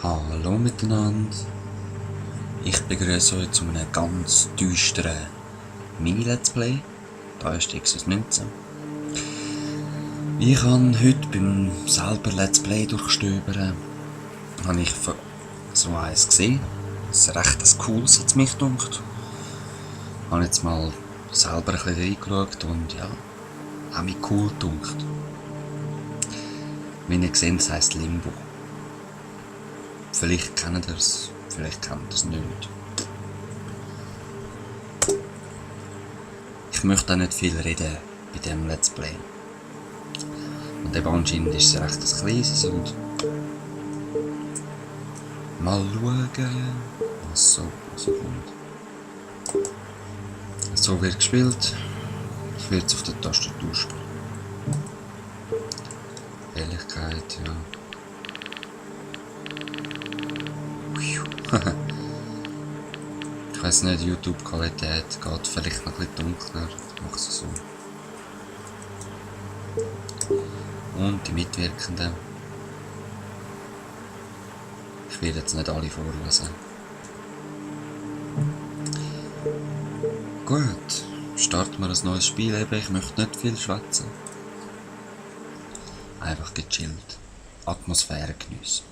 Hallo miteinander, ich begrüße euch zu einem ganz düsteren Mini-Let's Play. Da ist Exos 19. Ich habe heute beim selber Let's Play durchstöbern, habe ich so eins gesehen. Das ist recht cooles, hat es mich gedacht. Ich habe jetzt mal selber ein bisschen reingeschaut und ja, habe mich cool gedacht. Wie ihr seht, das heisst Limbo. Vielleicht kennt ihr es, vielleicht kennt ihr es nicht. Ich möchte auch nicht viel reden bei diesem Let's Play. Und eben anscheinend ist es recht ein kleines und mal schauen, was so kommt. So wird gespielt. Ich werde es auf der Tastatur spielen. Ehrlichkeit, ja. Ich weiss nicht, YouTube-Qualität geht vielleicht noch ein bisschen dunkler. Ich mache es so. Und die Mitwirkenden. Ich werde jetzt nicht alle vorlesen. Gut, starten wir ein neues Spiel. Eben, ich möchte nicht viel schwätzen. Einfach gechillt. Atmosphäre geniessen.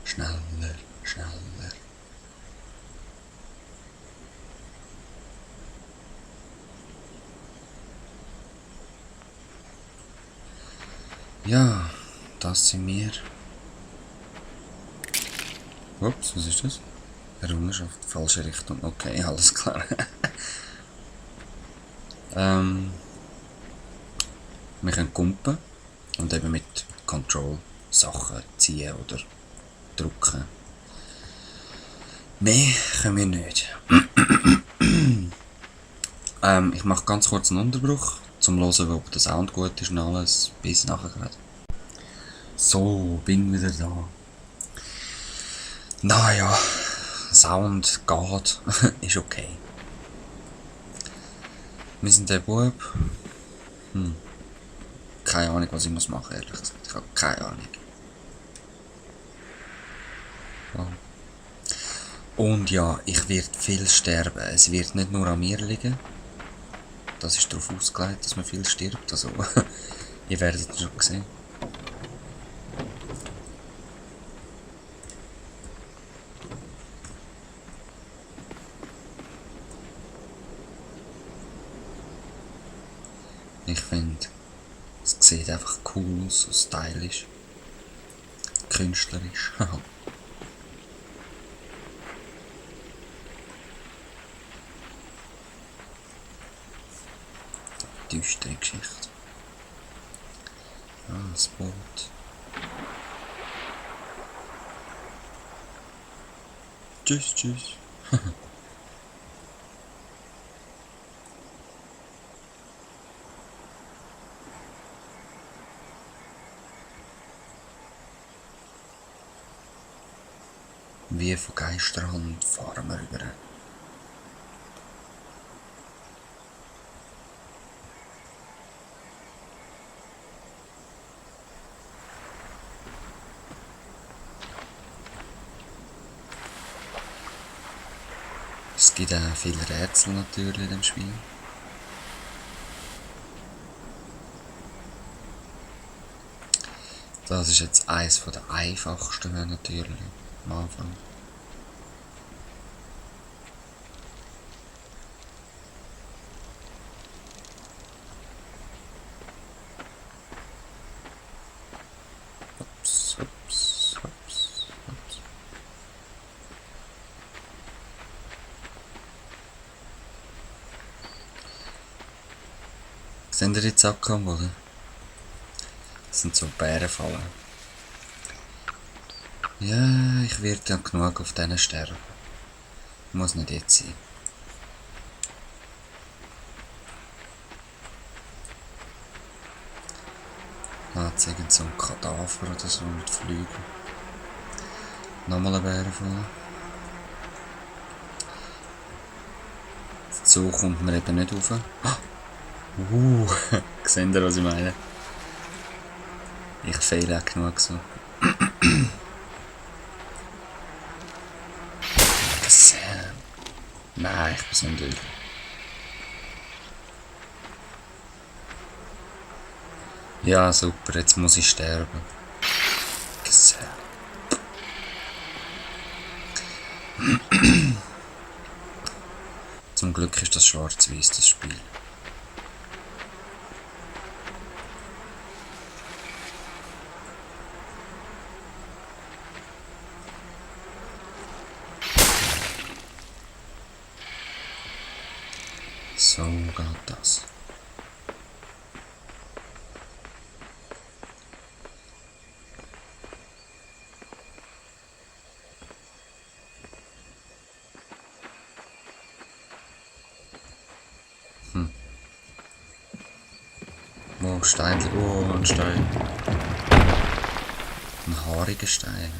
Schneller, schneller. Ja, das sind wir. Ups, was ist das? Errungenschaft, falsche Richtung. Okay, alles klar. Wir können kumpen und eben mit Control Sachen ziehen oder drücken. Mehr können wir nicht. Ich mache ganz kurz einen Unterbruch, zum hören, ob der Sound gut ist und alles, bis nachher gerade. So, bin wieder da. Naja, Sound geht, ist okay. Wir sind der Bub. Keine Ahnung, was ich machen muss, ehrlich gesagt. Ich habe keine Ahnung. Ja. Und ja, ich werde viel sterben. Es wird nicht nur an mir liegen. Das ist darauf ausgelegt, dass man viel stirbt. Also, ihr werdet es schon sehen. Ich finde, es sieht einfach cool aus, so stylisch. Künstlerisch. Düstere Geschichte. Ah, das Boot. Tschüss, tschüss. Wie von Geisterhand fahren wir rüber. Es gibt auch viele Rätsel natürlich in dem Spiel. Das ist jetzt eines der einfachsten natürlich am Anfang. Ups, ups, ups, ups. Seht ihr die Zacke am Boden? Das sind so Bärenfallen. Ja, ich werde ja genug auf diesen sterben. Muss nicht jetzt sein. Jetzt irgend so ein Kadaver oder so mit Flügeln. Nochmal ein Bärenfall. So kommt man eben nicht rauf. Seht ihr, was ich meine? Ich fehle auch genug so. Sam. Nein, ich bin so ein Dödel. Ja, super, jetzt muss ich sterben. Sam. Zum Glück ist das schwarz-weiß, das Spiel. So geht das. Oh, Stein. Oh, ein Stein. Ein haariger Stein.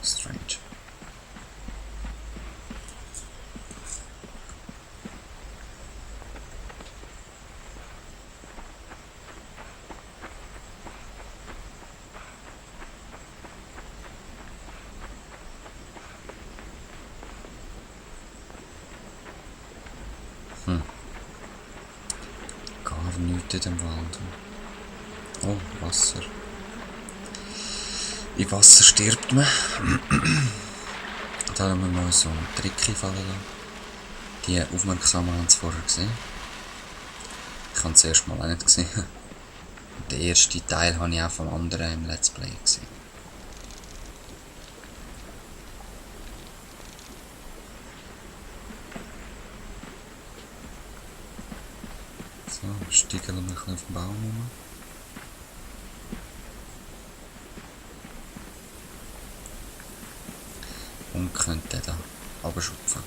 Strange. Gar nichts in dem Wald. Oh, Wasser. Im Wasser stirbt man. Da haben wir mal so einen Trick fallen lassen. Die Aufmerksamen haben es vorher gesehen. Ich habe es erst mal auch nicht gesehen. Den ersten Teil habe ich auch vom anderen im Let's Play gesehen. So, steigen wir ein bisschen auf den Baum rum. Und könnte da runterschupfen.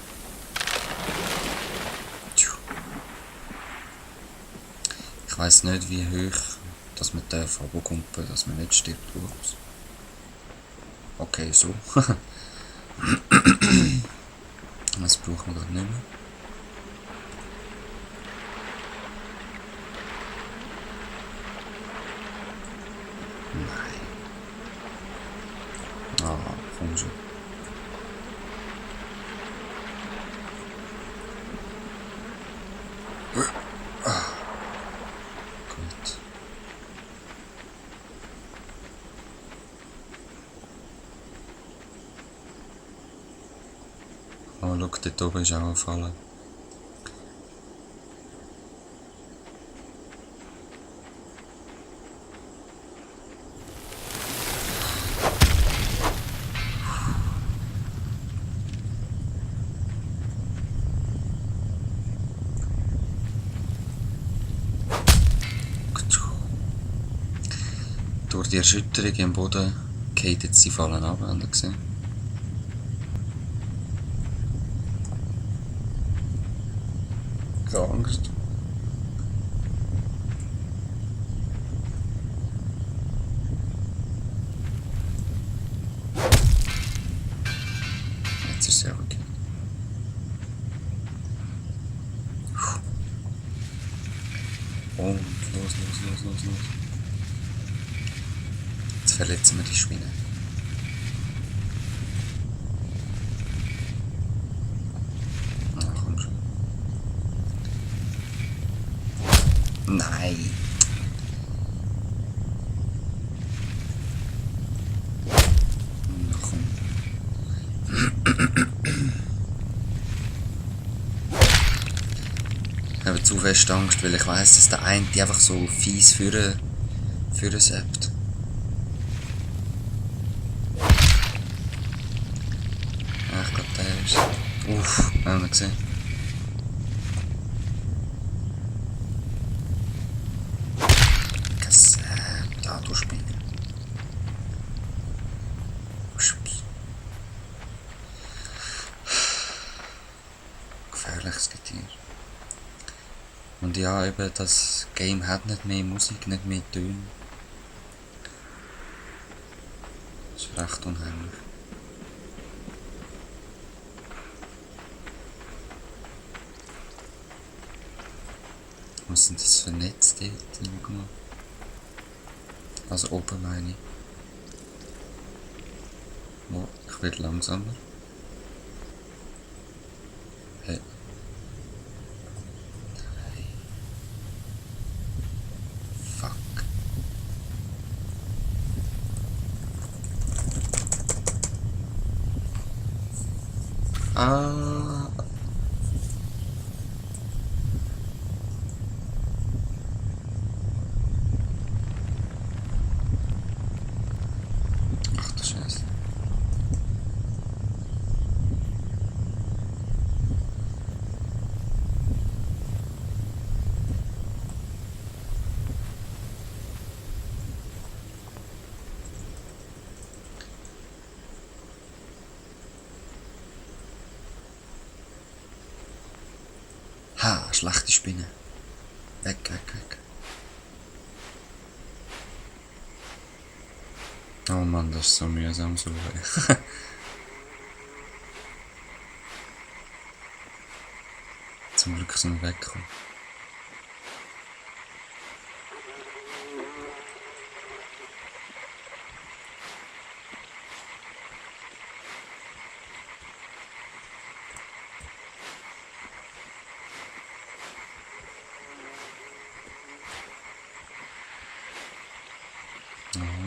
Ich weiss nicht, wie hoch dass man darf runterkumpen, dass man nicht stirbt. Ups. Okay, so. Das brauchen wir gerade nicht mehr. Nein. Ah, komm schon. Gut. Oh, schau, dort oben ist auch eine Falle. Durch die Erschütterung im Boden geht jetzt die Fallen ab, habt ihr gesehen? Keine Angst. Jetzt ist es ja okay. Und los. Jetzt verletzen wir die Spinne. Na komm schon. Nein. Na komm. Ich habe zu fest Angst, weil ich weiss, dass der eine die einfach so fies führen säppt. Ja, ich glaube, der ist... Uff, haben wir gesehen. Da, du Spinne. gefährliches Getier. Und ja, eben, das Game hat nicht mehr Musik, nicht mehr Töne. Das ist recht unheimlich. Was sind das für Netze dort irgendwo? Also oben meine ich. Oh, ich werde langsamer. Hey. Fuck. Ah. Ach du Scheiße. Ha, schlechte Spinne. Weg, weg, weg. Oh Mann, das ist so mühsam so. Zum Glück sind wir weggekommen.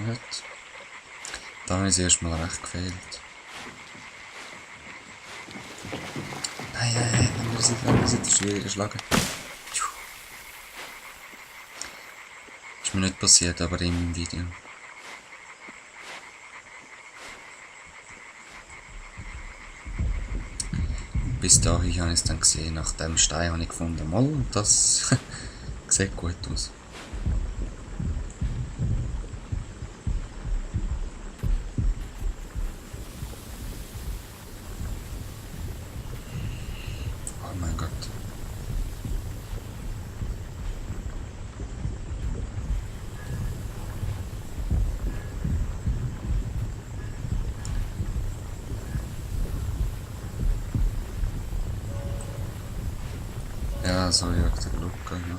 Gut. Da habe ich es erstmal recht gefehlt. Nein, nein, nein, wir sind schwer geschlagen. Ist mir nicht passiert, aber im Video. Bis dahin habe ich es dann gesehen, nach dem Stein habe ich gefunden, mal, das sieht gut aus. Oh mein Gott. Ja, so jagt der Luca, ja.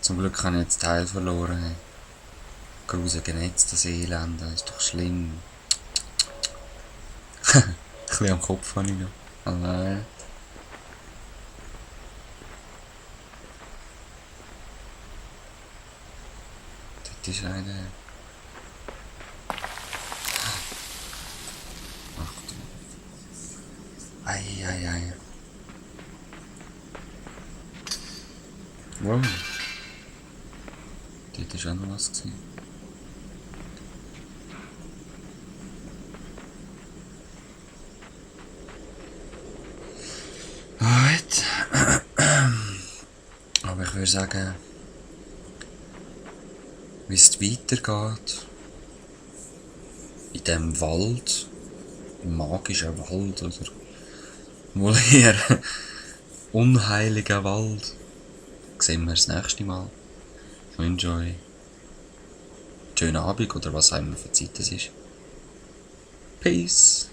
Zum Glück habe ich jetzt Teil verloren. Hey. Grusige Netz, das Elend, das ist doch schlimm. Ein bisschen am Kopf habe ich noch. Oh nein. Dort ist einer. Achtung. Ei, ei, ei. Wow. Dort war auch noch was gewesen. Gut. Aber ich würde sagen, wie es weitergeht, in diesem Wald, im magischen Wald oder wohl eher unheiligen Wald, sehen wir das nächste Mal. Ich wünsche euch einen schönen Abend oder was auch immer für Zeit es ist. Peace!